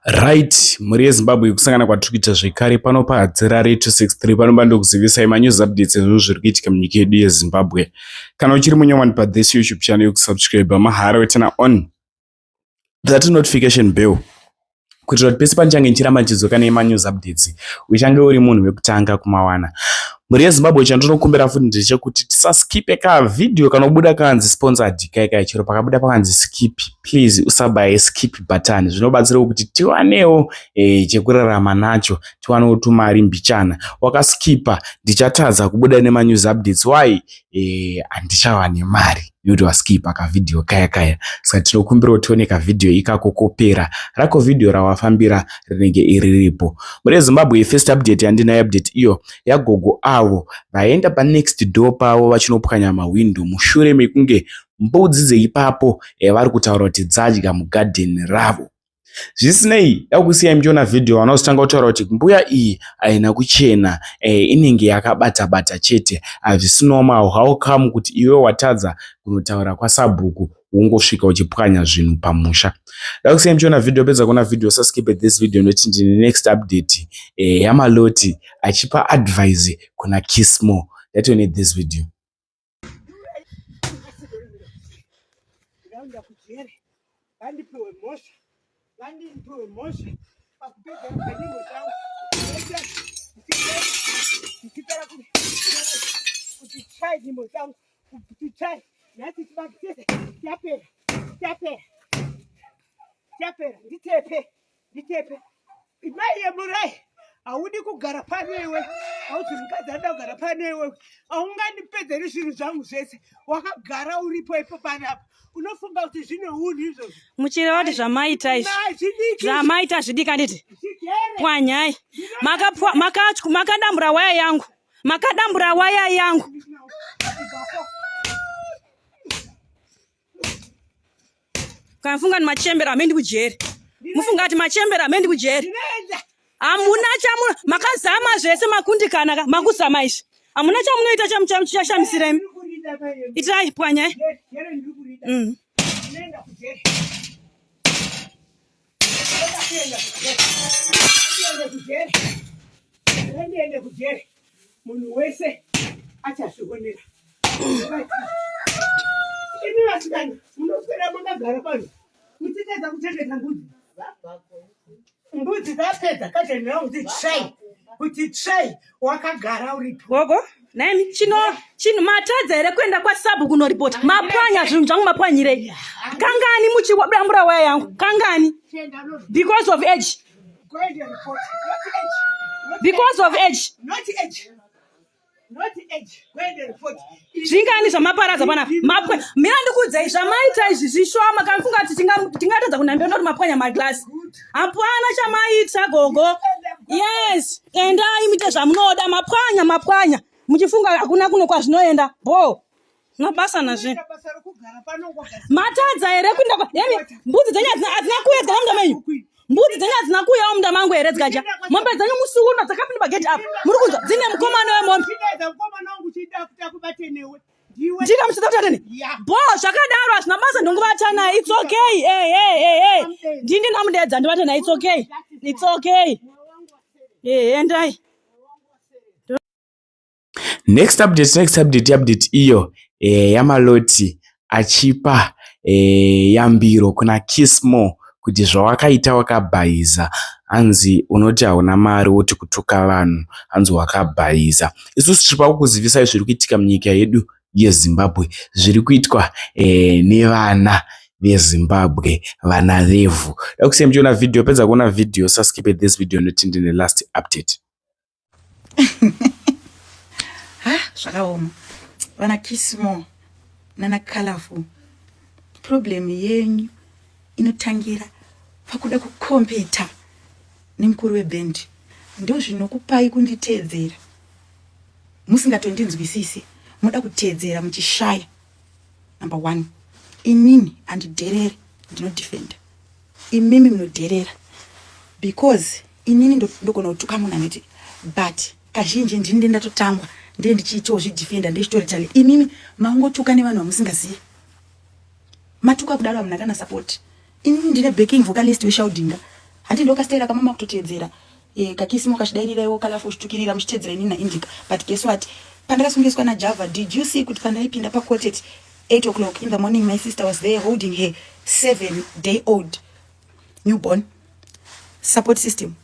Right, mhuri yeZimbabwe, kusangana kwatiri kuita zvekare pano paHadzirare 263 pano pandokuzivisai manews updates ezvinhu zviri kuitika munyika yedu yeZimbabwe. Kana uchiri munyowani pathis YouTube channel, yokusubscribe mahara weturn on that notification bell kuitira kuti pese pandichange ndichiramba ndichidzoka nemanews updates uchange uri munhu wekutanga kumawana. Mhuri yeZimbabwe, chandinokumbira futi ndechekuti tisaskipe kavhidhiyo kanobuda kanzi sponsored kaikai. Chero pakabuda pakanzi skip, please usabaye skip button. Zvinobatsirawo kuti tiwanewo chekurarama nacho, tiwanewo tumari mbichana. Wakaskipa, ndichatadza kubuda nemanews updates. Why? Handichawane mari nekuti waskipa kavhidhiyo kaya kaya. Saka tinokumbirawo tione kavhidhiyo ikako kopera rako, vhidhiyo rawafambira rinenge iriripo. Mhuri yeZimbabwe, first update yandinayo, update iyo yagogo avo vaenda panext door pavo vachinopwanya mahwindo mushure mekunge mbudzi dzeipapo vari kutaura kuti dzadya mugadheni ravo. Zvisinei, dakusiyai muchiona vhidhiyo. Vanozotanga kutaura kuti mbuya iyi haina kuchena, inenge yakabata bata chete, hazvisi normal. How come kuti iwe watadza kunotaura kwasabhuku, wongosvika uchipwanya zvinhu pamusha? Dakusiyai muchiona vhidhiyo. Pedza kuona vhidhiyo, usaskipe this video nokuti ndine next update yaMaloti achipa advice kuna Kismo. Ngatione this video. Ndaenda kujere, vandipiwe mhosva, vandipiwe mhosva pakupedza kanyimbo changu ndichipera kuti chai nyimbo changu kuti chai. Nhasi chibaki chese chapera, chapera, chapera. Nditepe, nditepe mai yemurai. Haudi kugara pano iwe, hauzi mukadzi anoda kugara pano iwe. Haungandipedzeri zvinhu zvangu zvese wakagara uripo ipo panapa. Unofunga kuti zvine unhu izvozvo? Muchireva kuti zvamaita izvi, zvamaita zvidiki, handiti? Pwanyai, makadambura waya yangu, makadambura waya yangu. Kana funga ni machembera, hamendi kujeri. Mufunga kuti machembera, hamendi kujeri. Hamuna chamuno, makazama zvese makundikana ka, makuzama izvi. Hamuna chamunoita chamuchashamisira imi. Itai, pwanyai. Ndiende kujeri, munhu wese achazvionera. Imi vasikana munoswera makagara pano muchitadza kuchengeta mbudzi. Mbudzi dzapedza kajeni rangu kuti tsvai, kuti tsvai, wakagara uripo. Gogo, naimi chino chino matadza here kuenda kwasabhuku kunoripota? Mapwanya zvinhu zvangu, mapwanyirei? Kangani muchidambura waya yangu? Kangani? Because of age. Go and report. Not age. Not Because of age. Not age. Not age. Go and report. Zvingani zvamaparadza panapa? Mapwa mira, ndikuudzai zvamaita izvi zvishoma. Kamufunga kuti tingatadza kunambira ndoti mapwanya maglasi? Hapana chamaita, gogo. Yes, endai muite zvamunoda. Mapwanya, mapwanya muchifunga hakuna kuno kwazvinoenda. Bo mabasa nazve. Basa rokugara pano ngogara. Matadza here kuenda yemi mbudzi dzenyu hadzina kuuya dzikada munda menyu? Mbudzi dzenyu hadzina kuuyawo munda mangu here dzikadya? Mombe dzenyu musi uno dzakapinda pagate apa, muri kunzwa dzine mukomana wemombe. Chidaidza mukomana wangu, chida kuti akubate newe. Ndiwe. Ndika muchida kutatene. Ya. Bo zvakadaro hazvina basa, ndongobata naye, it's okay. Hey, hey, hey, hey. Ndini ndamudedza, ndibate naye, it's okay, it's okay. Hey, endai. Next update, next update, update iyo yaMaloti achipa yambiro kuna Kismo kuti zvawakaita wakabhaiza. Hanzi unoti hauna mari, woti kutuka vanhu, hanzi wakabhaiza. Isusu tiri pakukuzivisai zviri kuitika munyika yedu yeZimbabwe, zviri kuitwa nevana veZimbabwe, vana vevhu. Dakusiyai muchiona vhidhiyo. Pedza kuona vhidhiyo, usaskipe this video nokuti ndine last update. Ha, zvakaoma. Vana Kismo nana Colorful, problem yenyu inotangira pakuda kukompeta nemukuru webhendi. Ndo zvinokupai kunditeedzera musingatondinzwisisi. Muda kuteedzera muchishaya. Number one, inini handidherere, ndinodefenda. Imimi munodherera because inini ndogona kutuka munhu anoti, but kazhinji ndini ndatotangwa, ndiye ndichiitawo zvidefenda, ndichitoritali. Imimi mangotuka nevanhu vamusingazivi, matuka kudaro hamuna kana support. Inini ndine backing vocalist weshaudinga. Hanti ndokastayera kamama kutoteedzera eh, kakisimo kachidairira iwo kalafu uchitukirira muchiteedzera inini naindica. But guess what, pandakasungiswa najava, did you see kuti pandaipinda pacourt at 8 o'clock in the morning, my sister was there holding her 7 day old newborn? Support system.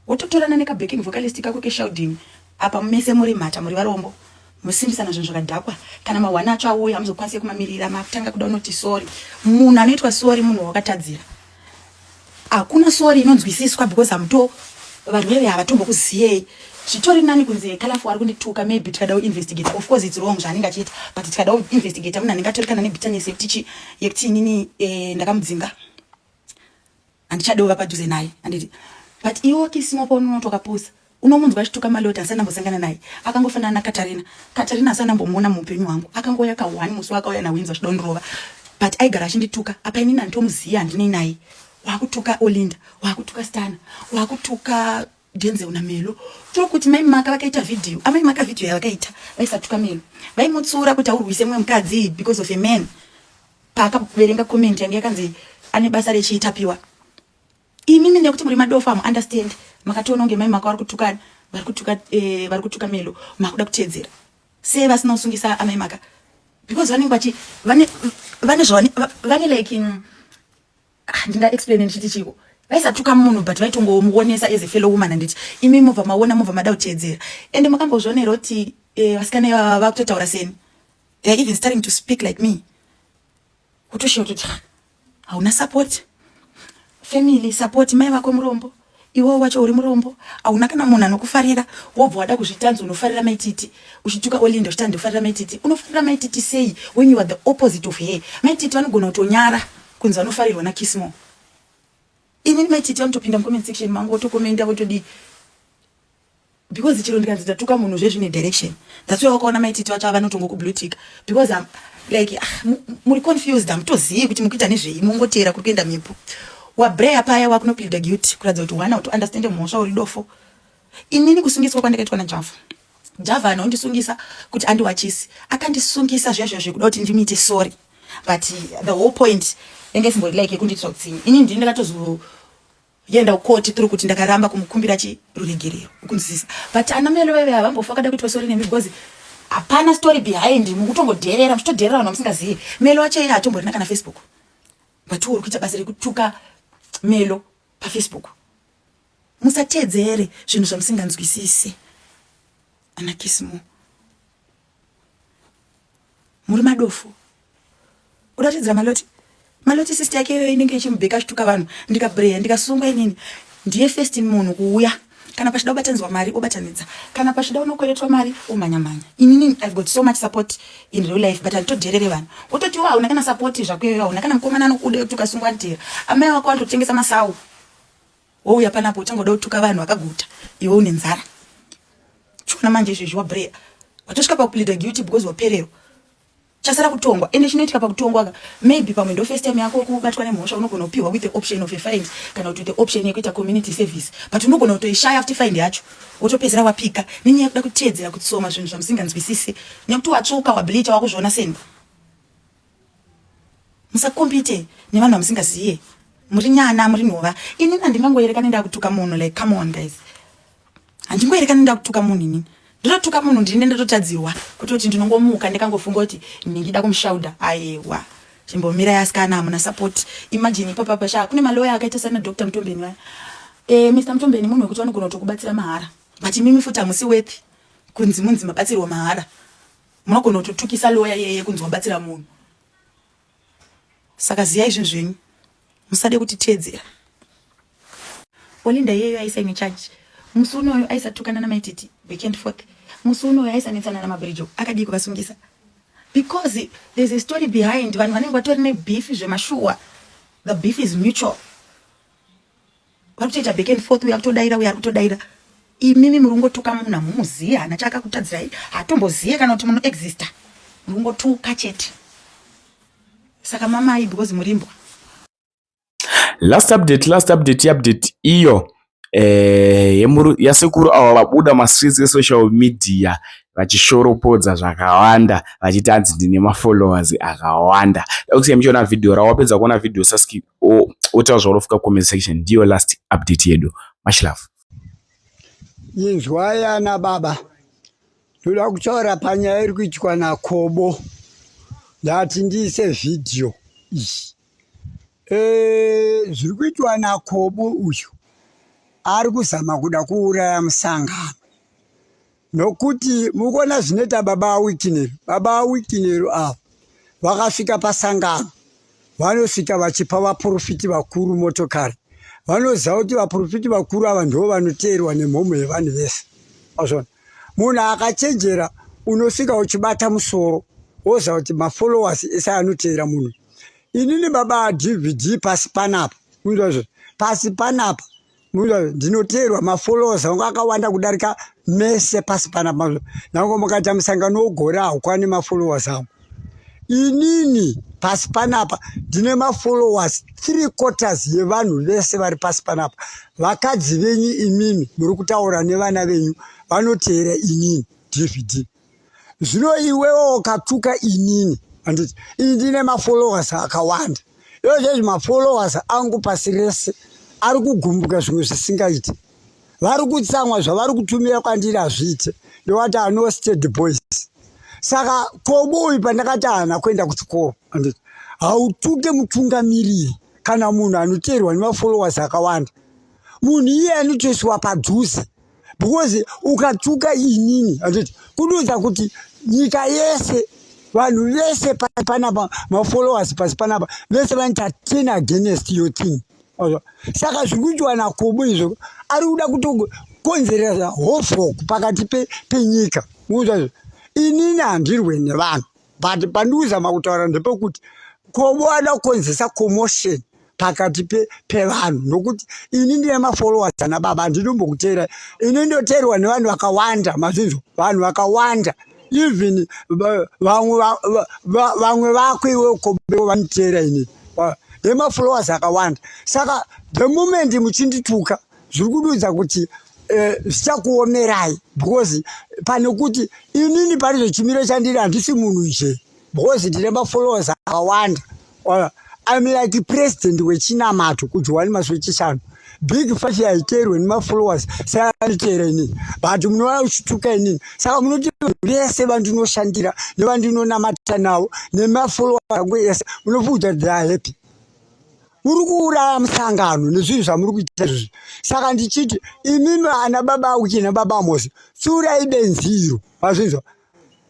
Wototorana nekabacking vocalist kako keshouting apa, mese muri mhata, muri varombo, musimbisana zvinhu zvakadhakwa. Kana mahwana acho auya, hamuzokwanisi kumamirira. Makutanga kuda unoti sorry. Munhu anoitwa sorry munhu wakatadzira. Hakuna sorry inonzwisiswa because hamuto vanhu veve havatombokuziyei. Zvitori nani kunzi Kalafu ari kundituka. Maybe tikada kuinvestigate, of course it's wrong zvaanenge achiita, but tikada kuinvestigate, munhu anenge atori kana nebitterness yekuti chi yekuti inini ndakamudzinga, handichadi kuva padhuze naye, handiti? But iwo Kisimo, paunonoti wakapusa, unomunzwa achituka Maloti, asati ndambosangana naye. Akangofanana naKatarina. Katarina asati ndambomuona muupenyu hwangu. Akangouya ka1 musi waakauya nawinzi achida kundirova, but aigara achindituka. Apa inini handitomuziva, handinei naye. Wakutuka Olinda, wakutuka Stana, wakutuka Denzel naMelo. Tokuti Mai Maka vakaita vhidhiyo, amai Maka vhidhiyo yavakaita vaisatuka Melo, vaimutsura kuti aurwise mumwe mukadzi because of a man. Paakaverenga comment yange yakanzi ane basa rechiitapiwa. Imimi nekuti muri madofu, amu understand. Makatoona kunge Mai Maka vari kutukana, vari kutuka Melo, makuda kuteedzera. Sei vasina kusungisa amai Maka? Because vanenge vachi vane zvavane vane like ndinga explain ndichiti chiko? Vaisatuka munhu, but vaitongomuonesa as a fellow woman, handiti? Imi mobva maona, mobva mada kuteedzera. Ende makambozvionera kuti vasikana ivava vakutotaura seni? They are even starting to speak like me. Kutoshiva kutoti hauna support, family support. Mai vako murombo, iwewo wacho uri murombo, hauna kana munhu anokufarira. Wobva wada kuzvitanzi unofarira Maititi, uchituka Olinda, uchiti handifarira Maititi. Unofarira Maititi sei when you are the opposite of her? Maititi vanogona kutonyara kunzi vanofarirwa naKismo. Inini Maititi vanotopinda mucomment section mangu, votokomenda, votodii, because chero ndikanzi ndatuka munhu, zvezvine direction. That's why wakaona Maititi vacho vanotongoku-blue-ticka, because I'm like, ah, muri confused, hamutozivi kuti mukuita nezvei, mongotera kuri kuenda mhepo. Wabreya paya, wakunopleada guilty kuratidza kuti wana kuti understand mhosva, uri dofo. Inini kusungiswa kwandakaitwa naJava, Java anondisungisa kuti andiwachisi. Akandisungisa zviya zviya zvekuda kuti ndimuite sorry, but the whole point yange isimbori like yekundiitira utsinye. Inini ndini ndakatozoenda kukoti through kuti ndakaramba kumukumbira chiruregerero, ukunzwisisa? But ana Melo vaive havambofa kada kuitwa sorry nemi, because hapana story behind. Mukutongodherera, muchitodherera vanhu vamusingazivi. Melo wacho iye hatomborina kana Facebook, but uri kuita basa rekutuka Melo paFacebook. Musateedzere zvinhu zvamusinganzwisisi. Ana Kismo, muri madofu. Kuda Maloti, Maloti sister yake iyoyo inenge ichimubheka achituka vanhu. Ndikabreya, ndikasungwa, inini ndiye first munhu kuuya. Kana pachida kubatanidzwa mari, obatanidza. Kana pachida unokweretwa mari, omhanya-mhanya. Inini I've got so much support in real life, but handitodherere vanhu. Wototiwo hauna kana support zvako iyoyo, hauna kana mukomana anokuda kuti ukasungwa nditera. Amai vako vanototengesa masau, wouya panapo uchangoda kutuka vanhu vakaguta, iwe une nzara. Chiona manje izvezvi wabreya, watosvika pakupleada guilty because wapererwa. Chasara kutongwa. Ende chinoitika pakutongwa ka, maybe pamwe ndo first time yako kubatwa nemhosva, unogona kupiwa with the option of a fine kana kuti with the option yekuita community service, but unogona kutoishaya futi fine yacho, wotopedzera wapika nenyaya yekuda kuteedzera kutsoma zvinhu zvamusinganzwisisi, nekuti watsvuka, wableacha, wakuzviona seni. Musakompite nevanhu vamusingaziye. Muri nyana, muri nhova. Inini handingangoerekani ndakutuka munhu. Like, come on guys, handingoerekani ndakutuka munhu. Inini ndototuka munhu ndine ndototadzirwa kutoti ndinongomuka ndikangofunga kuti ndingida kumushauda. Aiwa, chimbomirai asikana, hamuna support. Imagine ipapa sha kune maloya akaita sana Dr Mutombeni vaya. Mr Mutombeni munhu wekuti vanogona kutokubatsira mahara, but imimi futi hamusi worth kunzi munzi mabatsirwa mahara. Munogona kutotukisa loya iyeye kunzi wabatsira munhu. Saka ziyai zvinhu zvenyu, musade kutiteedzera. Olinda iyeyo aisaine charge musi unoyo, aisatukana naMaititi back and forth musi unoyo, aisanetsana naMabhirijo. Akadii kuvasungisa? Because there's a story behind. Vanhu vanenge vatori nebeef zvemashuwa. The beef is mutual. Vari kutoita back and forth, uyo akutodaira, uyo ari kutodaira. Imimi muri kungotuka munhu hamumuziye, hana chaakakutadzirai, hatomboziye kana kuti munoexista. Muri kungotuka chete. Saka mamai, because murimbwa. Last update, last update, update iyo. eh, yasekuru ava vabuda mastreets esocial media vachishoropodza zvakawanda vachiti hanzi ndine mafollowers akawanda. Dakusiya muchiona vhidhiyo ravo, wapedza kuona vhidhiyo saski otaura zvaunofunga comment section. Ndiyo last update yedu. Much love. Inzwai ana baba, ndoda kutaura panyaya iri kuitwa naKobo. Ndati ndiise vhidhiyo iyi. E, zviri kuitwa naKobo uyu ari kuzama kuda kuuraya musangano nokuti mukuona zvinoita baba awikinero. Baba awikinero ava vakasvika pasangano vanosvika vachipa vaprofiti vakuru motokari. Vanoziva kuti vaprofiti vakuru ava ndivo vanoteerwa nemhomho yevanhu vese. Azvona munhu akachenjera unosvika uchibata musoro woziva kuti mafollowers ese anoteera munhu. Inini baba dvd pasi panapa, munzwa izvozvo, pasi panapa ndinoteerwa mafollowers angu akawanda kudarika mese pasi panapa. Nyange mukaita musangano wegore haukwani mafollowers angu. Inini pasi panapa ndine mafollowers 3 quarters yevanhu vese vari pasi panapa. Vakadzi venyu imimi muri kutaura nevana venyu vanoteera inini dvd. Zvino iwewo ukatuka inini, handiti ini ndine mafollowers akawanda. Izvozvo mafollowers angu pasi rese ari kugumbuka zvimwe zvisingaiti. Vari kutsamwa zvavari kutumira kwandiri hazviite. Ndovati ano state boys. Saka Kobo uyu pandakati haana kuenda kuchikoro, handiti hautuke mutungamiriri kana munhu anoteerwa nemafollowers akawanda. Munhu iye anotoiswa padhuze because ukatuka inini, handiti kuduza kuti nyika yese vanhu vese panapa mafollowers pasi panapa vese vanoita turn against your thing. Saka zviri kuitwa naKobo izvo ari kuda kutokonzeresa hofok pakati penyika. Muuzwa inini handirwe nevanhu, but pandikuzama kutaura ndepekuti Kobo ada kukonzesa commotion pakati pevanhu nokuti ini ndine mafollowers ana baba handinombokuteera. Ini ndoteerwa nevanhu vakawanda, mazvinzwa, vanhu vakawanda even vamwe vako iwe Kobo vanoteera ini nemafollowers akawanda. Saka the moment muchindituka zviri kududza kuti zvichakuomerai because pane kuti inini pane chimiro chandiri handisi munhu nje because ndine mafollowers akawanda. I'm like president wechinamato kuJohani Masowe wechishanu. Big Five haiteerwe nemafollowers saanoteera inini, but munoona uchituka inini. Saka munoti vese vandinoshandira nevandinonamata navo nemafollowers angu ese munofunga kuti they are happy. Muri kuuraya musangano nezvinhu zvamuri kuita izvozvi. Saka ndichiti imimi ana baba Auki nababa Amosi, tsiurai benzi iro. Mazvinzwa?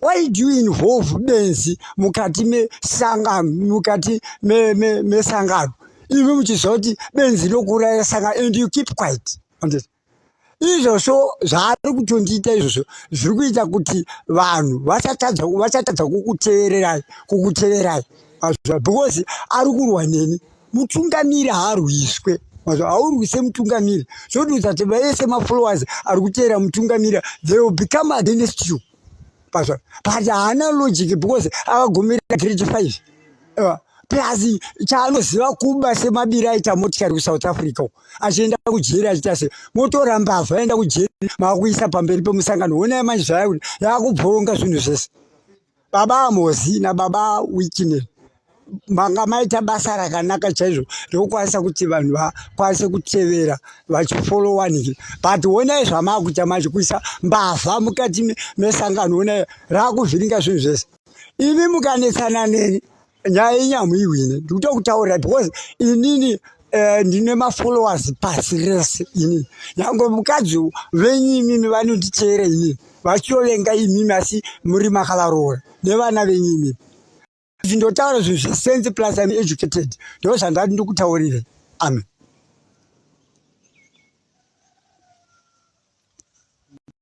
Why do you involve benzi mukati mesangano, mukati mesangano imi muchiziva kuti benzi rokuuraya sangano and you keep quiet? Izvozvo zvaari kutondiita izvozvo zviri kuita kuti vanhu vachatadza kukuteererai, kukuteverai because ari kurwa neni. Mutungamiri haarwiswe, haurwise mutungamiri. Zvotiudza kuti vese mafollowers ari kuteera mutungamiri they will become against you. But haana logic because akagumira grade 5 plus chaanoziva kuba semabiri aita motikari kuSouth Africa achienda kujeri achiita se motora mbavha aenda kujeri makuisa pamberi pemusangano. Honai manje zvaya yakubvoronga zvinhu zvese. Baba Amozi nababa Wikinel manga maita basa rakanaka chaizvo rekukwanisa kuti vanhu vakwanise kutevera vachifollowaniki, but honai zvamakuita manje kuisa mbavha mukati mesangano. Honai raakuvhiringa zvinhu zvese. Imi mukanetsana neni nyaya yenyamu ihwine, ndikutokutaurira because inini ndine mafollowers pasi rese. Inini nyange mukadzi venyu imimi vanonditeera inini vachitovenga imimi, asi muri makavaroora nevana venyu imimi. Ndinotaura zvinhu zvesense plus I'm educated, ndo zvandati ndikutaurire. Amen.